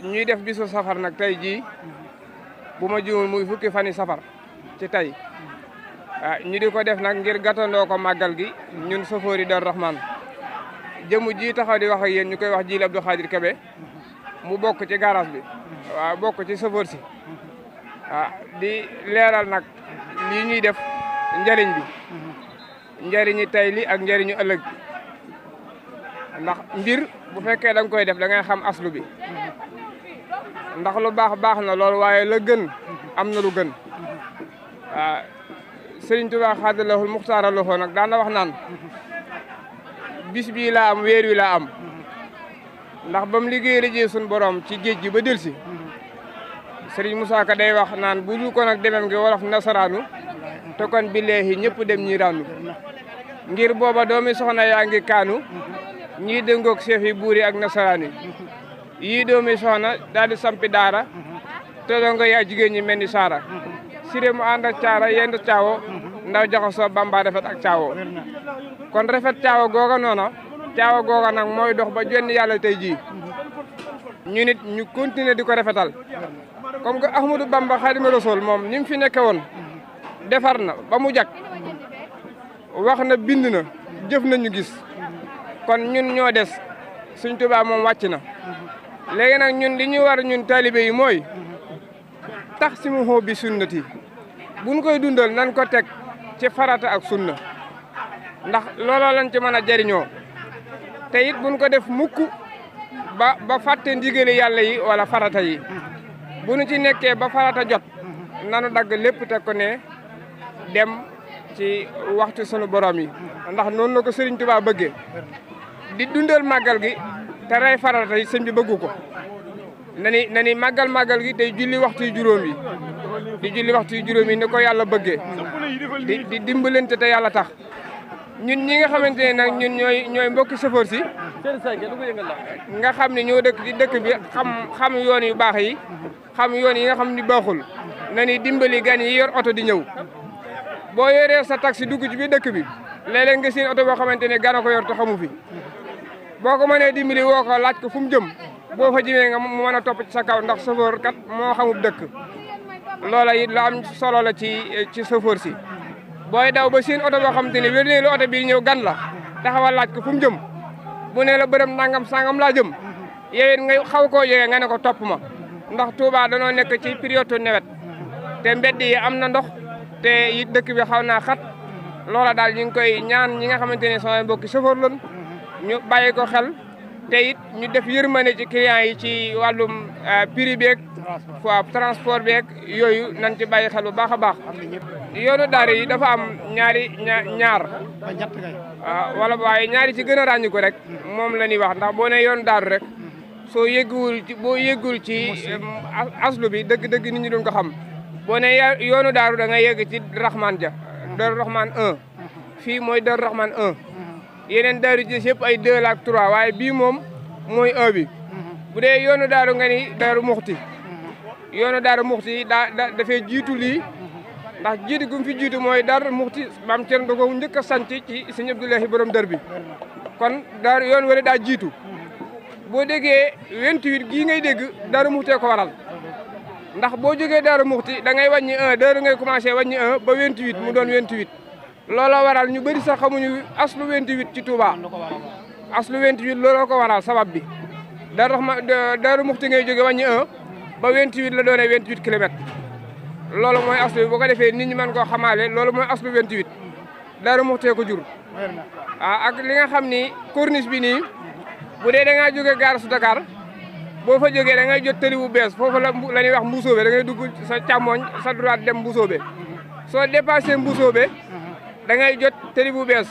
ñuy def bisu safar nag tey jii bu ma jiwul muy fukki fani safar ci tey ñu di ko def nag ngir gàttandoo ko màggal gi ñun chauffeur yi Darou Rahmane jëmu ji taxaw di wax ak yéen ñu koy wax Djily Abdou Khadir Kébé mu bokk ci garage bi waaw bokk ci chauffeur si di leeral nag lii ñuy def njëriñ bi njëriñi tey li ak njëriñu ëllëg ndax mbir bu fekkee da nga koy def da ngay xam aslu bi ndax lu baax baax na loolu waaye la gën am na lu gën Sëriñ Tuubaa xaadalahul muxtaara loxo nag daan na wax naan bis bii laa am weer wi laa am ndax ba mu liggéey rëjee suñu borom ci géej gi ba delsi Sëriñ Musaa Ka day wax naan bu dul ko nag demem gi wolof nasaraanu te kon billahi ñëpp dem ñi raanu ngir booba doomi soxna yaa ngi kaanu ñii dëngoog chef yi buur yi ak nasaraan yi yii doomi soxna daal di sampi daara te doo nga yaa jigéen ñi mel ni saara siré mu ànd ak caara yendu caawo ndaw jaxasoo bamba rafet ak caawo kon rafet caawo googa noona caawo googa nag mooy dox ba jonn yàlla tey jii ñu nit ñu continuer di ko rafetal comme que Ahmadou Bamba Xaadimu Rasuul moom ni mu fi nekke woon defar na ba mu jag wax na bind na jëf nañu gis kon ñun ñoo des Sëñ Tuubaa moom wàcc na léegi nag ñun li ñu war ñun taalibe yi mooy tax si mu xoo bi sunnati buñ koy dundal nan ko teg ci farata ak sunna ndax looloo lañ ci mën a jariñoo te it buñ ko def mukk ba fàtte ndigali yàlla yi wala farata yi bu nu ci nekkee ba farata jot nanu dagg lépp teg ko ne dem ci waxtu sunu borom yi ndax noonu la ko Sëriñ Tuubaa bëggee di dundal màggal gi te rey farata yi sëñ bi bëggu ko nani màggal gi tey julli waxtu yu juróom yi di julli waxtu yu juróom yi ni ko yàlla bëggee di dimbalante te yàlla tax ñun ñi nga xamante ne nag ñun ñooy mbokki chauffeur si nga xam ne ñoo dëkk di dëkk bi xam yoon yu baax yi xam yoon yi nga xam ni baaxul nani dimbali gan yi yor oto di ñëw boo yoree sa taxi dugg ci biir dëkk bi léeg-léeg nga seen oto boo xamante ne gana ko yor te xamu fi boo ko mënee dimbali woo ko laaj ko fu mu jëm boo fa jëmee nga mu mën a topp ci sa kaw ndax chauffeur kat moo xamub dëkk loola it lu am solo la ci chauffeur si booy daw ba seen oto boo xamante ne wér ne lu oto bii ñëw gan la taxawal laaj ko fu mu jëm bu ne la bërëm nangam sangam laa jëm yow it nga xaw koo jógee nga ne ko topp ma ndax Touba danoo nekk ci période nawet te mbedd yi am na ndox te it dëkk bi xaw naa xat loola daal ñu ngi koy ñaan ñi nga xamante ne sama mbokki chauffeur lañ ñu bàyyi ko xel te it ñu def yërmande ci clients yi ci wàllum prix beeg transport beeg yooyu nañ ci bàyyi xel bu baax a baax. yoonu daara yi dafa am ñaar wala waaye ñaari ci gën a ràññi ko rek moom la ñuy wax ndax boo ne yoonu daaru rek soo yëggul ci aslu bi dëgg-dëgg nit ñi duñ ko xam boo ne yoonu daaru da nga yegg ci Rahmane ja Darou Rahmane 1 fii mooy Darou Rahmane 1 yeneen daaru ji yëpp ay 2 la ak 3 waaye bii moom mooy 1 bi bu dee yoonu daaru nga ni Daaru Muxti yoonu Daaru Muxti dafay jiitu lii ndax jiitu gu mu fi jiitu mooy Daaru Muxti maam Cerno da ko njëkk a sant ci Sëñ Abdoulahi borom dër bi kon daaru yoon wala daa jiitu boo déggee 28 gii ngay dégg Daaru Muxti ko waral ndax boo jógee Daaru Muxti da ngay wàññi 1 daaru ngay commencé wàññi 1 ba 28 mu doon 28 looloo waral ñu bëri sax xamuñu aslu 28 ci Touba aslu 28 looloo ko waral sabab bi Daaru Muxti ngay jóge wàññi 1 ba 28 la doonee 28 kilomètres loolu mooy aslu bi bu ko defee nit ñi mën koo xamaale loolu mooy aslu 28 Daaru Muxti ko jur ak li nga xam ni corniche bi nii bu dee da ngaa jóge gare su Dakar boo fa jógee da ngay jot tëri bu bees foofu la ñuy wax Mbusoobe da ngay dugg sa càmmoñ sa droite dem Mbusoobe soo dépassé Mbusoobe da ngay jot tëri bu bees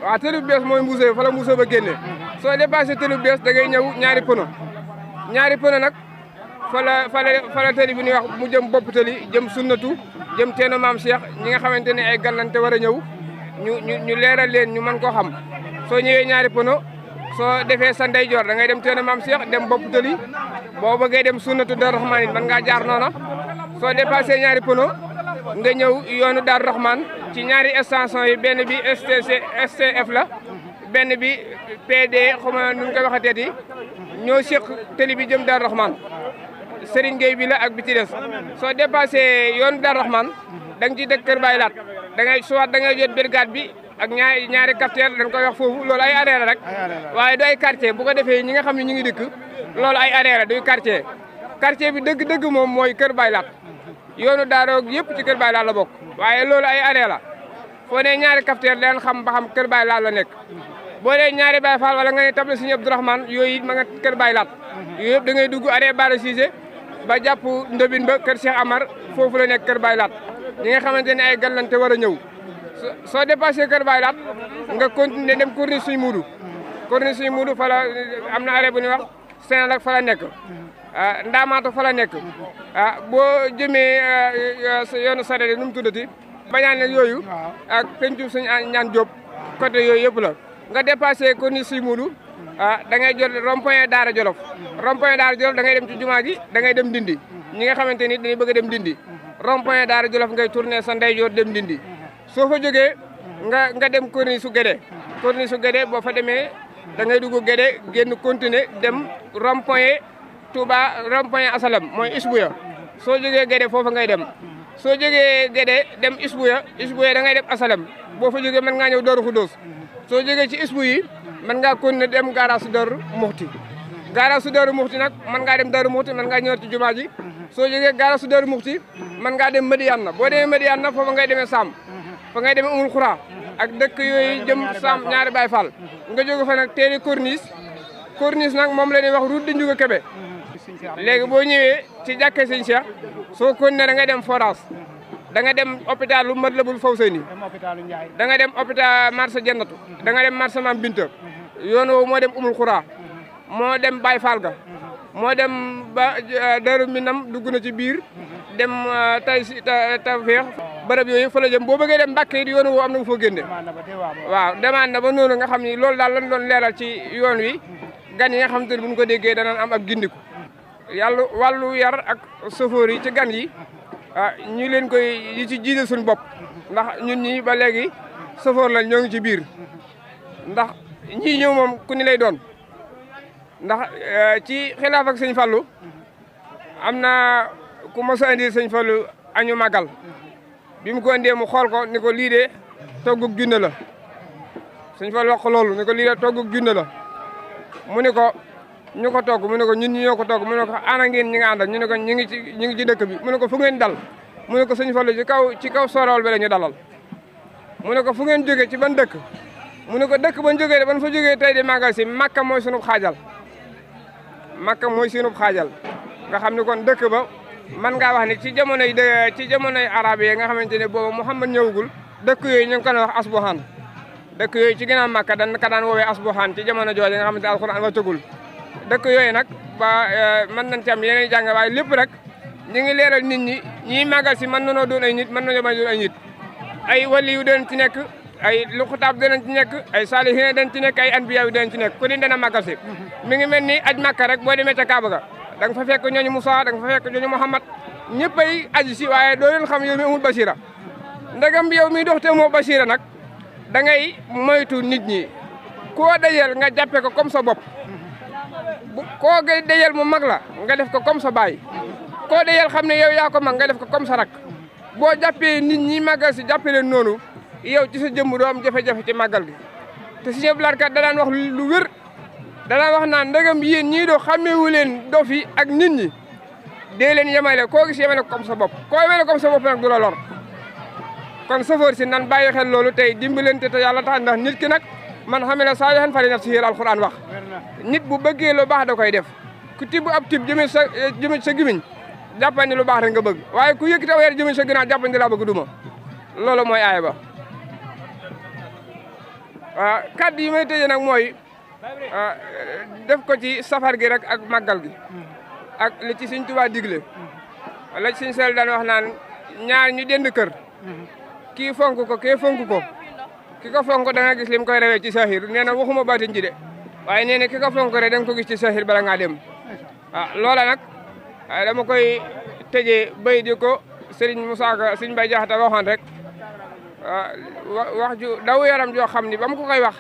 waaw tëri bu bees mooy Mbusoobe fa la Mbusoobe génne soo dépassé tëri bu bees da ngay ñëw ñaari pono nag fa la tëri bi ñuy wax mu jëm bopp tëli jëm sunnatu jëm teeno maam Cheikh ñi nga xamante ne ay gàllante war a ñëw ñu leeral leen ñu mën koo xam soo ñëwee ñaari pono soo defee sa ndeyjoor da ngay dem teeno maam Cheikh dem bopp tëli boo bëggee dem sunnatu Darou Rahmane it mën ngaa jaar noona soo dépassé ñaari pono nga ñëw yoonu Darou Rahmane ci ñaari station yi benn bi STF la benn bi PD xuma nu ñu koy waxateeti ñoo séq tëli bi jëm Darou Rahmane Serigne Gueye bi la ak bi ci des soo dépassé yoon Darou Rahmane da nga ciy dëkk Kër Baye Laat da ngay soit da ngay jot brigade bi ak ñaari capteur dañ koy wax foofu loolu ay arrêt la rek waaye du ay quartier bu ko defee ñi nga xam ne ñu ngi dëkk loolu ay arrêt la duy quartier bi dëgg-dëgg moom mooy Kër Baye Laat yoonu Daaroo yëpp ci Kër Baye Laat la bokk waaye loolu ay arrêt la foo ne ñaari capteur leen xam ba xam Kër Baye Laat la nekk boo dee ñaari Baye Fall wala nga ne table Serigne Abdourahmane yooyu it ma nga Kër Baye Laat yooyu yëpp da ngay dugg arrêt Bara Cissé ba jàpp ndobin ba kër Cheikh Amar foofu la nekk Kër Baye Laat ñi nga xamante ne ay gàllante war a ñëw soo dépassé Kër Baye Laat nga continuer dem corniche Serigne Moudou corniche Serigne Moudou fa la am na arrêt bu ñuy wax Sénégal fa la nekk Ndaamaatu fa la nekk boo jëmee yoonu Sadede nu mu tuddati bañaan nag yooyu ak pencu suñu ñaan Diop côté yooyu yëpp la nga dépassé corniche Serigne Moudou da ngay jël rond-point Daara Jolof rond-point Daara Jolof da ngay dem ci jumaa ji da ngay dem Ndindi ñi nga xamante ni dañuy bëgg a dem Ndindi rond-point Daara Jolof ngay tourné sa ndeyjoor dem Ndindi soo fa jógee nga dem corniche su Guédé boo fa demee da ngay dugg Guédé génn continuer dem rond-point Touba rond-point Asalam mooy Isbuya soo jógee Guédé foofa ngay dem soo jógee Guédé dem Isbuya da ngay dem Asalam boo fa jógee mën ngaa ñëw Darou Khoudoss soo jógee ci Isbu yi mën ngaa continuer dem garage su Darou Muxti garage su Darou Muxti nag mën ngaa dem Darou Muxti mën ngaa ñëwaat ci jumaa ji soo jógee garage su Darou Muxti mën ngaa dem Madiana boo demee Madiana foofa ngay demee Sam fa ngay demee Umul Xura ak dëkk yooyu jëm Sam ñaari Baye Fall nga jóge fa nag teeri corniche nag moom la ñuy wax route de Ndiouga Kébé léegi boo ñëwee ci jàkkee Sëñ Cheikh soo continuer da ngay dem forage da nga dem hôpital lu Matlaboul Fawzayni da nga dem hôpital marché Jannatu da nga dem marché Mam Binta yoon woowu moo dem Umul Xura moo dem Baye Fall ga moo dem ba Daaru Minam dugg na ci biir dem tay Tawfeex bërëb yooyu fa la jëm boo bëggee dem Mbàkke yi yoon woowu am na nga foo génne waaw demande na ba noonu nga xam ni loolu daal lañ doon leeral ci yoon wi gan yi nga xam te ne bu ñu ko déggee danañ am ab gindiku yàlla wàllu yar ak chauffeur yi ci gan yi ñu leen koy yi ci jiite suñu bopp ndax ñun ñi ba léegi chauffeur lañ ñoo ngi ci biir ndax ñii ñëw moom ku ni lay doon ndax ci xilaaf ak sëñ Fallou am na ku mos a indi sëñ Fallou añu màggal bi mu ko indee mu xool ko ni ko lii de toggug junne la sëñ Fallou wax ko loolu ni ko lii de toggug junne la mu ni ko ñu ko togg mu ne ko ñun ñi ñoo ko togg mu ne ko ana ngeen ñi nga àndal ñu ne ko ñu ngi ci dëkk bi mu ne ko fu ngeen dal mu ne ko sëñ Fallou ci kaw soorool bi la ñu dalal mu ne ko fu ngeen jógee ci ban dëkk mu ne ko dëkk ban jógee de ban fa jógee tey di màggal si Makka mooy sunub xaajal Makka mooy sunub xaajal nga xam ne kon dëkk ba man ngaa wax ne ci jamonoy arab yi nga xamante ne boobu Muhammad ñëwagul dëkk yooyu ñu ngi ko wax Asbuhan dëkk yooyu ci ginnaaw Makka dañ ka daan woowee Asbuhan ci jamono jooju nga xamante ne alxuraan wa tëgul dëkk yooyu nag ba mën nañ ci am yeneen jàng waaye lépp rek ñu ngi leeral nit ñi ñiy màggal si mën nañoo doon ay nit mën nañoo bañ doon ay nit ay wali yu danañ ci nekk ay luxutaab danañ ci nekk ay saalihiin danañ ci nekk ay anbiya yu danañ ci nekk ku ni dana màggal si mi ngi mel ni aj Makka rek boo demee ca Kaaba ga da nga fa fekk ñooñu Moussa da nga fa fekk ñooñu Muhammad ñëpp ay aji si waaye doo leen xam yow mi amul basira ndegam yow mi dox te moo basira nag da ngay moytu nit ñi koo dajeel nga jàppe ko comme sa bopp koo ngay dajeel mu mag la nga def ko comme sa baay koo dajeel xam ne yow yaa ko mag nga def ko comme sa rak boo jàppee nit ñi màggal si jàppe leen noonu yow ci sa jëmm doo am jafe-jafe ci màggal gi te si ñëpp laatkat da daan wax lu wér da daan wax naan ndegam yéen ñii doo xàmmeewu leen dof yi ak nit ñi dee leen yemale koo gis yemale ko comme sa bopp koo yemale comme sa bopp nag du la lor kon safar si nan bàyyi xel loolu tey dimbalante te yàlla tax ndax nit ki nag man xam ne saalihan fali nafsihi alquran wax nit bu bëggee lu baax da koy def ku tibb ab tib jëme sa gimiñ jàppandi lu baax rek nga bëgg waaye ku yëkkati aw yar jëme sa ginnaaw jàppandi laa bëgg duma loolu mooy aaya ba waaw kaddu yi may tëjee nag mooy def ko ci safar gi rek ak màggal gi ak li ci Sëñ Tuubaa digle la ci Sëñ Seel daan wax naan ñaar ñu dend kër kii fonk ko kee fonk ko ki ko fonk da nga gis lim koy rawee ci sahir nee na waxuma baatin ji de waaye nee na ki ko fonk rek da nga ko gis ci sahir bala ngaa dem loola nag dama koy tëjee bay di ko Serigne Moussa Ka Serigne Baye Jaxate waxoon rek wax ju daw yaram joo xam ni ba mu ko koy wax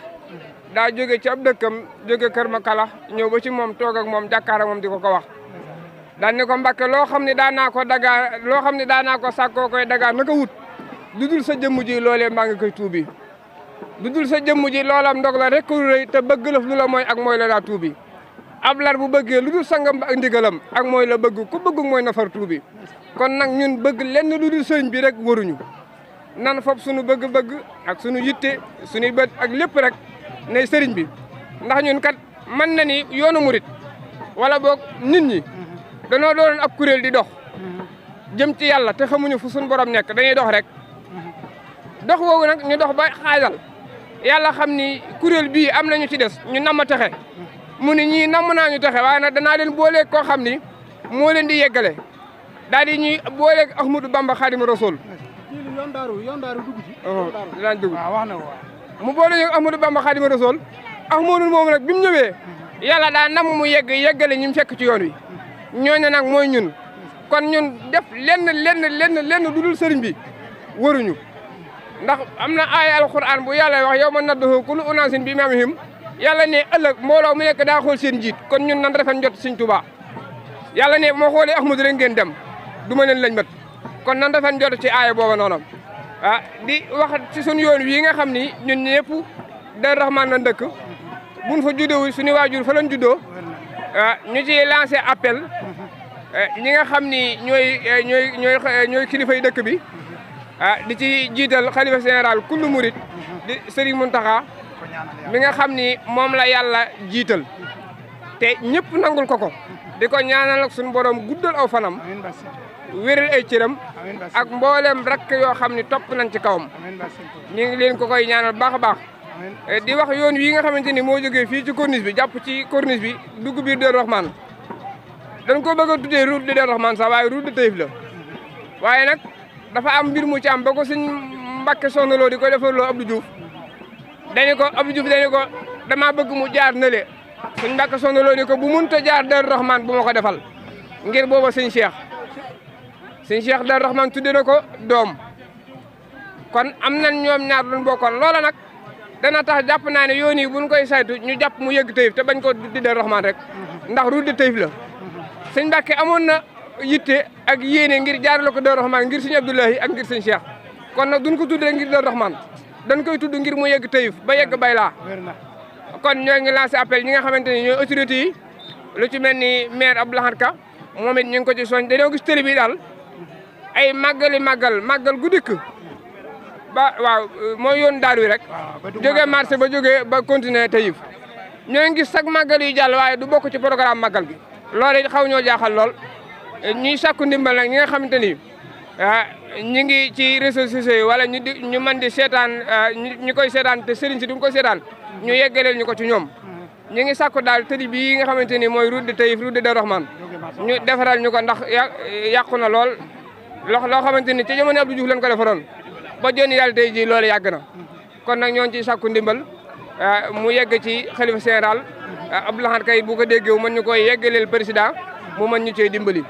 daa jóge ci ab dëkkam jóge Kër Makala ñëw ba ci moom toog ak moom jàkkaar ak moom di ko wax daan ne ko Mbàkke loo xam ne daanaa ko dagaa loo xam ne daanaa ko sàkkoo koy dagaa naka wut lu dul sa jëmm ji loolee maa ngi koy tuubi lu dul sa jëmm ji loolam ndog la rek lu rëy te bëgg lëf lu la mooy ak mooy la daa tuubi ab lar bu bëggee lu dul sangam ak ndigalam ak mooy la bëgg ku bëgg mooy nafar tuubi kon nag ñun bëgg lenn lu dul sëriñ bi rek waruñu nan fop suñu bëgg-bëgg ak suñu yitte suñuy bët ak lépp rek ne sëriñ bi ndax ñun kat mën na ni yoonu murit wala boog nit ñi danoo doon ab kuréel di dox jëm ci yàlla te xamuñu fu suñu borom nekk dañuy dox rek dox woowu nag ñu dox ba xaajal yàlla xam ni kuréel bii am nañu ci des ñu namm texe mu ni ñii namm naa ñu texe waaye nag danaa leen booleeg koo xam ni moo leen di yeggale daal di ñuy booleeg Ahmadou Bamba Xaadimu Rasuul yoon daaru dugg ci dinañ dugg waaw wax na ko mu boole ñu Ahmadou Bamba Xaadimu Rasuul Ahmadou moom nag bi mu ñëwee yàlla daa nam mu yeggale ñi mu fekk ci yoon wi ñooñu nag mooy ñun kon ñun def lenn du dul sëriñ bi waruñu ndax am na aaya alquran bu yàlla wax yow ma nadduhu kullu unaasin bi imaamihim yàlla ne ëllëg mbooloo mu nekk daa xool seen jiit kon ñun nan rafet njot Sëriñ Tuubaa yàlla ne moo xoolee Ahmadou rek ngeen dem du ma leen lañ mat kon nan rafet njot ci aaya booba noonu di wax ci suñu yoon wi nga xam ni ñun ñëpp Daaru Rahmaan na dëkk buñ fa juddoo suñu waajur fa lañ juddoo ñu ci lancé appel ñi nga xam ni ñooy kilifay dëkk bi di ci jiital xalifa général kullu murit di Serigne Mountakha mi nga xam ni moom la yàlla jiital te ñëpp nangul ko di ko ñaanal ak suñu borom guddal aw fanam wéral ay cëram ak mboolem rakk yoo xam ni topp nañ ci kawam ñu ngi leen ko koy ñaanal baax a baax di wax yoon wi nga xamante ni moo jógee fii ci corniche bi jàpp ci corniche bi dugg biir Daaru Rahmaan dañ ko bëgg a tuddee route de Daaru Rahmaan sax waaye route de Taïf la waaye nag dafa am mbir mu ci am ba ko suñ Mbàkke Soxna Lo di ko defaloo Abdou Diouf Abdou Diouf dañu ko dama bëgg mu jaar nële suñ Mbàkke Soxna Lo ni ko bu mënta jaar Daaru Rahmaan bu ma ko defal ngir booba sëñ Cheikh Daaru Rahmaan tudde na ko doom kon am nañ ñoom ñaar duñ bokkoon loola nag dana tax jàpp naa ne yoon yi buñ koy saytu ñu jàpp mu yëgg Taïf te bañ ko di Daaru Rahmaan rek ndax route de Taïf la sëñ Mbàkke amoon na yitte ak yéene ngir jaarale ko Daaru Rahmaan ngir sëñ Abdoulahi ak ngir sëñ Cheikh kon nag duñ ko tudd rek ngir Daaru Rahmaan dañ koy tudd ngir mu yegg Taïf ba yegg Bayla kon ñoo ngi lancé appel ñi nga xamante ni ñooy autorités yi lu ci mel ni maire Abdou Lahad Ka moom it ñu ngi ko ci soñ dañoo gis télé bi daal ay màggal gu dikk ba waaw mooy yoon daar wi rek jógee marché ba jógee ba continuer Taïf ñoo ngi gis sax màggal yi jàll waaye du bokk ci programme màggal gi loolu it xaw ñoo jaaxal lool ñuy sakku ndimbal nag ñi nga xamante ni ñi ngi ci réseaux sociaux yi wala ñu mën di seetaan ñu koy seetaan te sëriñ si du ko seetaan ñu yeggaleel ñu ko ci ñoom ñi ngi sakku daal tëli bii nga xamante ni mooy route de Taïf route de Daaru Rahmaan ñu defaral ñu ko ndax yàqu na lool loo xamante ni ci jamono Abdou Diouf lañ ko defaroon ba joni yàlla tey ji loolu yàgg na kon nag ñoo ngi ciy sakku ndimbal mu yegg ci xalifa général Abdou Lahad Ka bu ko déggee mën ñu koy yeggaleel président mu mën ñu cee dimbali